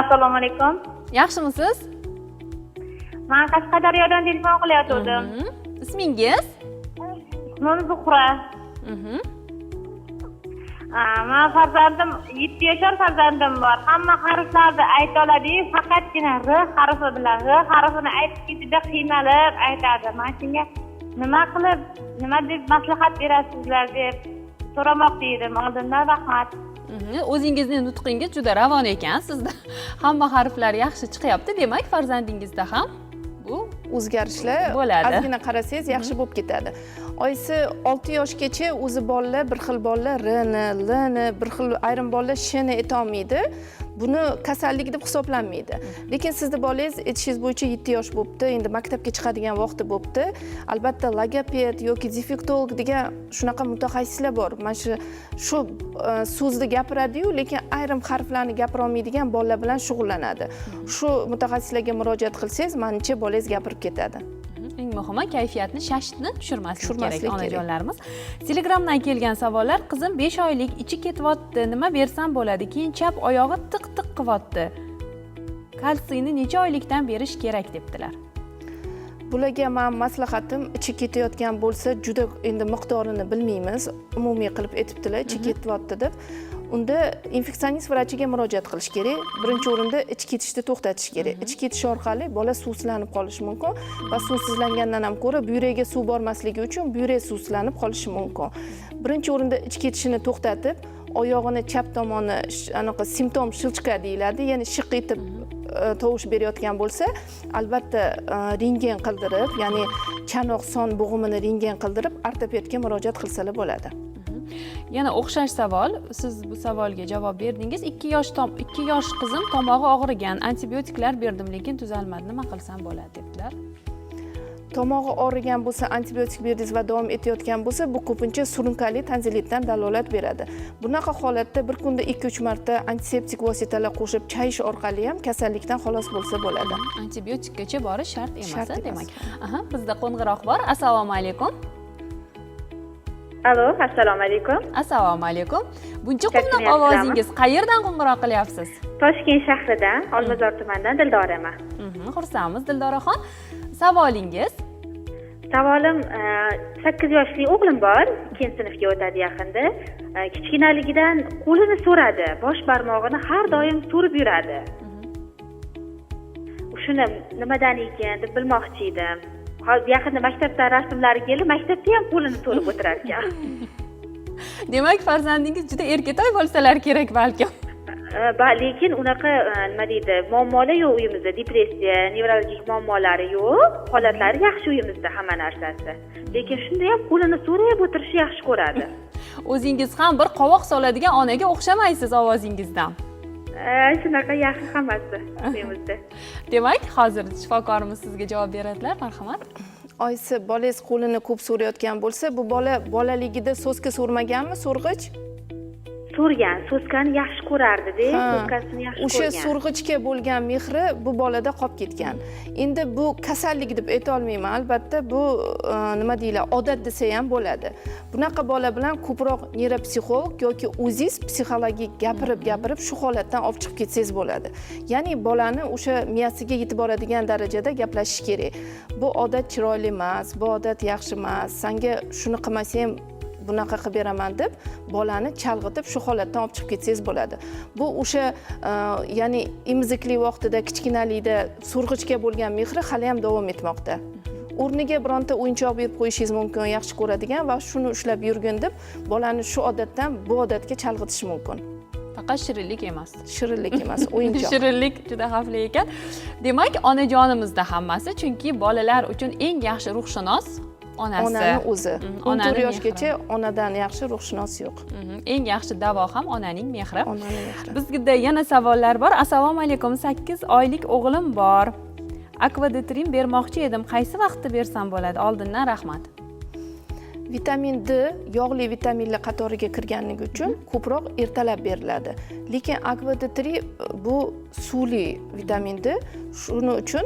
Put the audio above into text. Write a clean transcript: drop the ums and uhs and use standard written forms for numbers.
Assalomu alaykum. Yaxshimisiz? Man Qashqadaryodan telefon qilayotgandim. Ismingiz? Ismim Zuhra. Man farzandim, 7 yashar farzandim bor. Hamma harflarni ayta oladiyu, faqatgina r harfi bilan r harfini aytishga juda qiynalib aytadi. Man shunga nima qilib, nima deb maslahat berasizlar deb so'ramoqchi edim. Oldindan rahmat. O'zingizni nutqingiz juda ravon ekan, sizda hamma harflar yaxshi chiqyapti. Demak, farzandingizda ham bu o'zgarishlar bo'ladi. Ozgina qarasangiz, yaxshi bo'lib ketadi. Oyisi 6 yoshgacha o'zi bolalar bir xil, bolalar r ni, l ni bir xil, ayrim bolalar sh ni aytolmaydi. Buni kasallik deb hisoblanmaydi. Lekin sizni bolangiz, aytishingiz bo'yicha, 7 yosh bo'libdi, endi maktabga chiqadigan vaqti bo'libdi. Albatta, logoped yoki defektolog degan shunaqa mutaxassislar bor. Mana shu so'zni gapiradiyu, lekin ayrim harflarni gapirolmaydigan bolalar bilan shug'ullanadi. Shu mutaxassislarga murojaat qilsangiz, manimcha, bolangiz gapirib ketadi. Eng muhimi, kayfiyatni, shashtni tushirmaslik kerak Tushirmaslik kerak. onajonlarimiz. Telegramdan kelgan savollar: qizim 5 oylik, ichi ketyapti, nima bersam bo'ladi? Keyin chap oyog'i tiq tiq qilyapti, kalsiyni necha oylikdan berish kerak, debdilar. Bularga man maslahatim, ichi ketayotgan bo'lsa, juda endi miqdorini bilmaymiz, umumiy qilib aytibdilar, ichi ketyapti deb, unda infeksionist vrachiga murojaat qilish kerak. Birinchi o'rinda ich ketishni to'xtatish kerak. Ich ketish orqali bola suvsizlanib qolishi mumkin va suvsizlangandan ham ko'ra buyragiga suv bormasligi uchun buyrak suvsizlanib qolishi mumkin. Birinchi o'rinda ich ketishini to'xtatib, oyog'ini chap tomoni anaqa simptom щелчка deyiladi, ya'ni shiq etib tovush berayotgan bo'lsa, albatta rentgen qildirib, ya'ni chanoq son bo'g'imini rentgen qildirib, ortopedga murojaat qilsalar bo'ladi. Yana o'xshash savol, siz bu savolga javob berdingiz. 2 yosh qizim, tomog'i og'rigan, antibiotiklar berdim, lekin tuzalmadi, nima qilsam bo'ladi, debdilar. Tomog'i og'rigan bo'lsa, antibiotik berdingiz va davom etayotgan bo'lsa, bu ko'pincha surunkali tonzillitdan dalolat beradi. Bunaqa holatda bir kunda 2-3 marta antiseptik vositalar qo'shib chayish orqali ham kasallikdan xalos bo'lsa bo'ladi. Antibiotikgacha borish shart emas. Shart emas. Demak, aha, bizda qo'ng'iroq bor. Assalomu alaykum. Alo, assalomu alaykum. Assalomu alaykum. Buncha quvnoq Charchamayapsizlarmi? ovozingiz, qayerdan qo'ng'iroq qilyapsiz? Toshkent shahridan, Olmazor tumanidan Dildoraman. Xursandmiz, Dildoraxon. Savolingiz? Savolim, 8 yoshli o'g'lim bor, ikkinchi sinfga o'tadi yaqinda. Kichkinaligidan qo'lini so'radi, bosh barmog'ini har doim so'rib yuradi. Shuni nimadan ekan deb bilmoqchi edim. Hozir yaqinda maktabdan rasmlari keldi, maktabda ham qo'lini so'rib o'tirar ekan. Demak, farzandingiz juda erkatoy bo'lsalar kerak, balkim. Lekin unaqa nima deydi, muammolar yo'q uyimizda, depressiya, nevrologik muammolari yo'q, holatlari yaxshi uyimizda hamma narsasi, lekin shunda ham qo'lini so'rab o'tirishni yaxshi ko'radi. O'zingiz ham bir qovoq soladigan onaga o'xshamaysiz ovozingizdan. Shunaqa, yaxshi hammasi uyimizda. Demak, hozir shifokorimiz sizga javob beradilar, marhamat. Oyisi, bolangiz qo'lini ko'p so'rayotgan bo'lsa, bu bola bolaligida соска so'rmaganmi, so'rg'ich? So'rgan, соска ni yaxshi ko'rardida. Ha, Соска sini yaxshi o'sha ko'rgan. so'rg'ichga bo'lgan mehri bu bolada qolib ketgan. Endi bu kasallik deb aytolmayman albatta, bu nima deyiladi, odat desa ham bo'ladi. Bunaqa bola bilan ko'proq neyropsixolog yoki o'zingiz psixologik gapirib gapirib shu holatdan olib chiqib ketsangiz bo'ladi. Ya'ni bolani o'sha miyasiga yetib boradigan darajada gaplashish kerak. Bu odat chiroyli emas, bu odat yaxshi emas, sanga shuni qilmasang, bunaqa qilib beraman deb bolani chalg'itib, shu holatdan olib chiqib ketsangiz bo'ladi. Bu o'sha ya'ni emizikli vaqtida, kichkinalikda so'rg'ichga bo'lgan mehri hali ham davom etmoqda. O'rniga bironta o'yinchoq berib qo'yishingiz mumkin, yaxshi ko'radigan, va shuni ushlab yurgin deb bolani shu odatdan bu odatga chalg'itish mumkin. Faqat shirinlik emas. Shirinlik emas, o'yinchoq. Shirinlik juda xavfli ekan. Demak, onajonimizda hammasi, chunki bolalar uchun eng yaxshi ruhshunos onasi. Onani o'zi. 14 Onani yoshgacha onadan yaxshi ruhshunos yo'q. Eng yaxshi davo ham onaning mehri. Onani mehri. Bizda yana savollar bor. Assalomu alaykum, 8 oylik o'g'lim bor, Akvadetrin bermoqchi edim, qaysi vaqtda bersam bo'ladi? Oldindan rahmat. Vitamin D yog'li vitaminlar qatoriga kirganligi uchun ko'proq ertalab beriladi. Lekin Akva D3 bu suvli vitamin D, shuning uchun